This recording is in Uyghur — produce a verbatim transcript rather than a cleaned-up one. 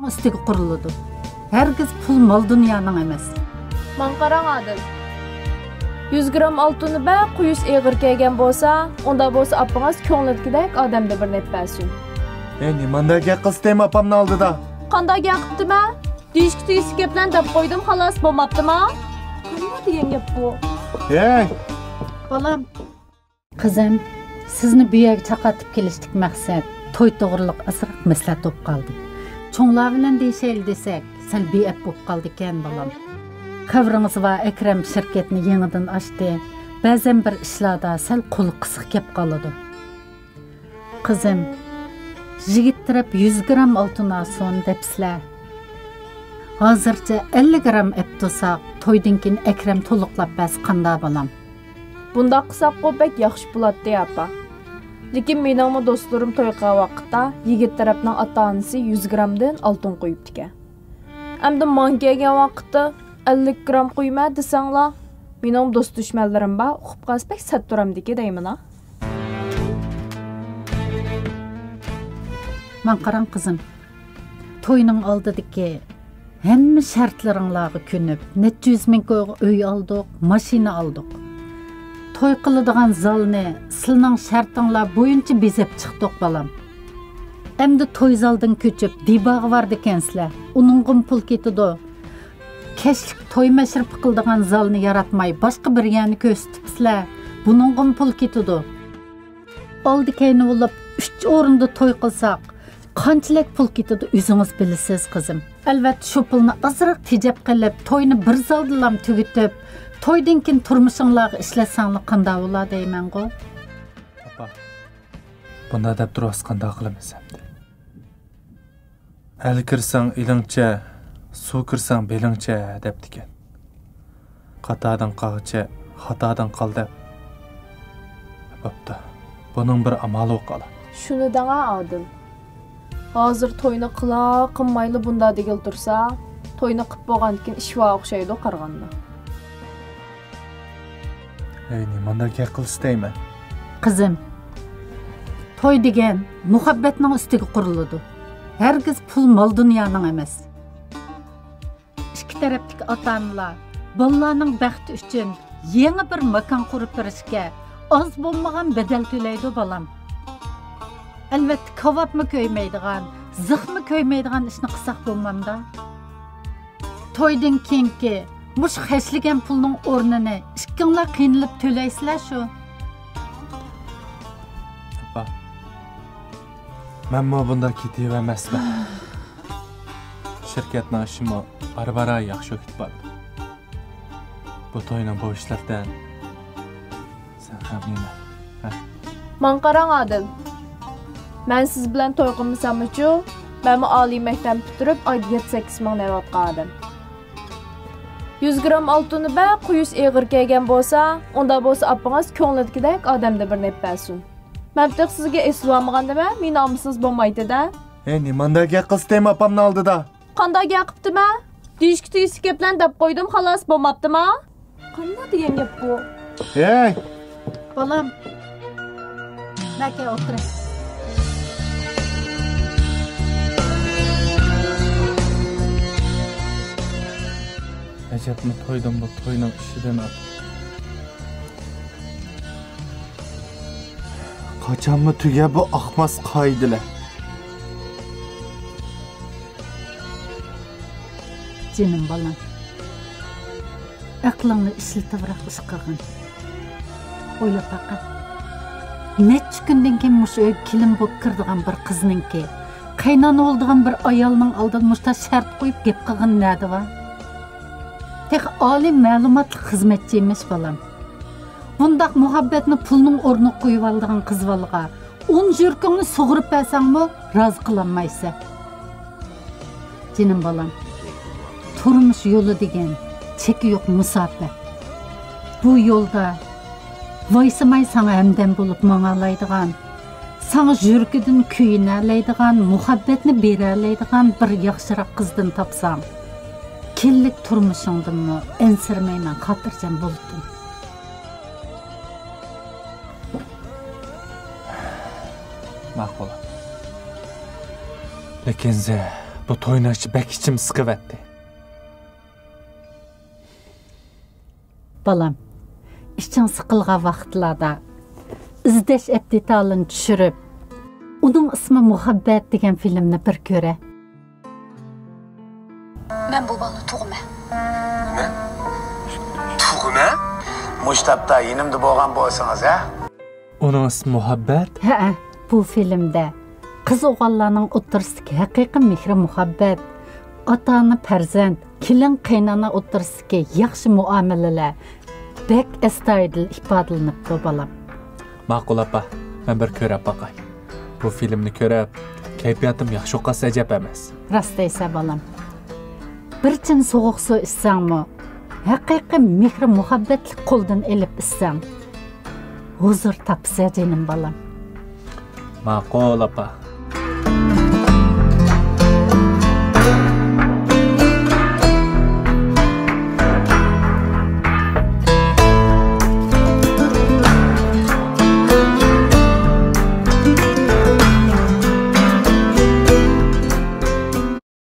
ئۈستىگە قۇرۇلىدۇ. ھەرگىز پۇل مال دۇنيانىڭ ئەمەس. ماڭا قاراڭ، ئادىل. يۈز گرام ئالتۇننى بەك قويۇش ئېغىر كەلگەن بولسا، ئۇنداق بولسا ئاپىڭىز كۆڭلىدىكىدەك ئادەمدىن بىرنى ئېلىپ بەرسۇن. ھەي، نېمانداق گەپ قىلىسىتەيمەن ئاپامنىڭ ئالدىدا؟ قانداق گەپ قىپتىمەن؟ دېيىشكە تېگىشلىك گەپلەرنى دەپ قويدۇم، خالاس، بولماپتىما؟ قانداق دېگەن گەپ بۇ؟ ھەي! بالام. قىزىم، سىزنى بۇ يەرگە چاقىرتىپ كېلىشتىكى مەقسەت، توي توغرىلىق ئازراق مەسلىھەت بولۇپ قالدى. چوڭلار بىلەن دېيىشەيلى دېسەك، سەل بىئەپ بولۇپ قالدىكەن، بالام. خەۋىرىڭىز بار، ئەكرەم شىركەتنى يېڭىدىن ئاچتى. بەزەن بىر ئىشلاردا سەل قولى قىسىق كەپ قالىدۇ. قىزىم، يىگىت تەرەپ يۈز گرام ئالتۇن ئالسۇن دەپسىلەر. ھازىرچە ئەللىك گرام ئەپ تۇرساق، تويدىن كېيىن ئەكرەم تولۇقلاپ بەرسە قانداق، بالام؟ بۇنداق قىلساققۇ بەك ياخشى بولاتتى، ئاپا. لېكىن مېنىڭمۇ دوستلىرىم توي قىلغان ۋاقىتتا يىگىت تەرەپنىڭ ئاتا-ئانىسى يۈز گرامدىن ئالتۇن قويۇپتىكەن. ئەمدى ماڭا كەلگەن ۋاقىتتا ئەللىك گرام قويىمەن دېسەڭلار، مېنىڭ دوست-دۈشمەنلىرىم بار، ئۇقۇپ قالسا بەك سەت تۇرامدىكى دەيمەن-ھە. ماڭا قاراڭ، قىزىم. توينىڭ ئالدىدىكى ھەممە شەرتلىرىڭلارغا كۆنۈپ، نەچچە يۈز مىڭ كويغا ئۆي ئالدۇق، ماشىنا ئالدۇق. توي قىلىدىغان زالنى سىلىنىڭ شەرتىڭلار بويىچە بېزەپ چىقتۇق، بالام. ئەمدى توي زالدىن كۆچۈپ، دىباغا بارىدىكەنسىلەر. ئۇنىڭغىمۇ پۇل كېتىدۇ. كەچلىك توي مەشرىپى قىلىدىغان زالنى ياراتماي، باشقا بىر يەرنى كۆرسىتىپسىلەر. بۇنىڭغىمۇ پۇل كېتىدۇ. ئالدى-كەينى بولۇپ، ئۈچ ئورۇندا توي قىلساق، قانچىلىك پۇل كېتىدۇ، ئۆزىڭىز بىلىسىز، قىزىم. ئەلۋەتتە، شۇ پۇلنى ئازراق تېجەپ قېلىپ، توينى بىر زالدىلام تۈگىتىپ، تويدىن كېيىن تۇرمۇشۇڭلارغا ئىشلەتسەڭلار قانداق بولا دەيمەنغۇ؟ ئاپا، بۇنداق دەپ تۇرۇۋاتسا قانداق قىلىمىز ئەمدى؟ ئەل كىرسەڭ ئېلىڭچە، سۇ كىرسەڭ بېلىڭچە دەپتىكەن. قاتاردىن قالغىچە خاتادىن قال دەپ. بوپتۇ. بۇنىڭ بىر ئامالى يوق، ئالا. شۇنى دەڭە، ئادىل. ھازىر توينى قىلا، قىلمايلا بۇندا دېگىلى تۇرسا، توينى قىپ بولغاندىكىن ئىش بار ئوخشايدۇ قارىغاندا. ھەي، نېمانداق گەپ قىلسا دەيمەن؟ قىزىم، توي دېگەن مۇھەببەتنىڭ ئۈستىگە قۇرۇلىدۇ. ھەرگىز پۇل مال دۇنيانىڭ ئەمەس. ئىككى تەرەپتىكى ئاتا-ئانىلار بالىلارنىڭ بەختى ئۈچۈن يېڭى بىر ماكان قۇرۇپ بېرىشكە ئاز بولمىغان بەدەل تۆلەيدۇ، بالام. ئەلۋەتتە، كاۋاپمۇ كۆيمەيدىغان، زىخمۇ كۆيمەيدىغان ئىشنى قىلساق بولمامدا؟ تويدىن كېيىنكى مۇشۇ خەجلىگەن پۇلنىڭ ئورنىنى ئىككىڭلار قىينىلىپ تۆلەيسىلەر شۇ. ئاپا، مەنمۇ بۇنداق كېتىۋەرمەسمەن. شىركەتنىڭ ئىشىمۇ بارا-بارا ياخشى ئۆتۈپ بارىدۇ. بۇ توينىڭ بۇ ئىشلىرىدىن سەن غەملىمە، ھە؟ ماڭا قاراڭ، ئادىل. مەن سىز بىلەن توي قىلمىساممۇچۇ، مەنمۇ ئالىي مەكتەپنى پۈتتۈرۈپ، ئايدا يەتتە-سەككىز مىڭ ئېلىۋاتقان ئادەم. يۈز گرام ئالتۇننى بەك قويۇش ئېغىر كەلگەن بولسا، ئۇنداق بولسا ئاپىڭىز كۆڭلىدىكىدەك ئادەمدىن بىرنى ئېلىپ بەرسۇن. مەن تېخى سىزگە ئېسىلىۋالمىغاندىمەن، مېنى ئالمىسىڭىز بولمايتتى-دە. ھەي، نېمانداق گەپ قىلسىتەيمەن ئاپامنىڭ ئالدىدا؟ قانداق گەپ قىپتىمەن؟ دېيىشكە تېگىشلىك گەپلەرنى دەپ قويدۇم، خالاس، بولماپتىما؟ قانداق دېگەن گەپ بۇ؟ ھەي! بالام، مەكە ئولتۇرە. ئەجەبمۇ تويدىن بۇ توينىڭ ئىشىدىن ئات-، قاچانمۇ تۈگە بۇ ئاقماس قائىدىلەر؟ جېنىم بالام، ئەقلىڭنى ئىشلىتىۋراق ئىش قىلغىن. ئويلاپ باققىن. نەچچە كۈندىن كېيىن مۇشۇ ئۆيگە كېلىن بولۇپ كىرىدىغان بىر قىزنىڭكى، قەينانا بولىدىغان بىر ئايالنىڭ ئالدىدا مۇشۇنداق شەرت قويۇپ گەپ قىلغىنى نەدە بار؟ تېخى ئالىي مەلۇماتلىق خىزمەتچى ئىمىش، بالام. بۇنداق مۇھەببەتنى پۇلنىڭ ئورنىغا قويۇۋالىدىغان قىز بالىغا ئون يۈرىكىڭنى سۇغۇرۇپ بەرسەڭمۇ رازى قىلالمايسەن. جېنىم بالام، تۇرمۇش يولى دېگەن چېكى يوق مۇساپە. بۇ يولدا ۋايسىماي ساڭا ھەمدەم بولۇپ ماڭالايدىغان، ساڭا يۈرىكىدىن كۆيۈنەلەيدىغان، مۇھەببەتنى بېرەلەيدىغان بىر ياخشىراق قىزدىن تاپساڭ، كېلىنلىك تۇرمۇشۇڭدىنمۇ ئەنسىرىمەيمەن، خاتىرجەم بولدۇم. ماقۇل. لېكىن زە-، بۇ توينى ئاچ بەك ئىچىم سىقىۋەتتى. بالام، ئىچىڭ سىقىلغان ۋاقىتلاردا ئىزدەش ئەپتىتالىنى چۈشۈرۈپ، ئۇنىڭ ئىسمى مۇھەببەت دېگەن فىلىمنى بىر كۆرە. مەن بۇ بالىنى تۇغىمەن. نېمە؟ تۇغىمەن؟ مۇشۇ تاپتا يېنىمدا بولغان بولسىڭىز، ھە؟ ئۇنىڭ ئىسمى مۇھەببەت؟ ھەئە، بۇ فىلىمدە قىز ئوغۇللارنىڭ ئوتتۇرىسىدىكى ھەقىقىي مېھرى مۇھەببەت، ئاتا-ئانا پەرزەنت، كېلىن قېيىنئانا ئوتتۇرىسىدىكى ياخشى مۇئامىلىلەر بەك ئەستايىدىل ئىپادىلىنىپتۇ، بالام. ماقۇل ئاپا، مەن بىر كۆرۈپ باقاي. بۇ فىلىمنى كۆرۈپ، كەيپىياتىم ياخشى قالسا ئەجەب ئەمەس. راست دەيسەن، بالام. بىر چىن سوغۇق سۇ ئىچسەڭمۇ، ھەقىقىي مېھرى مۇھەببەتلىك قولدىن ئېلىپ ئىچسەڭ، ھۇزۇر تاپىسەن، جېنىم بالام. ماقۇل ئاپا،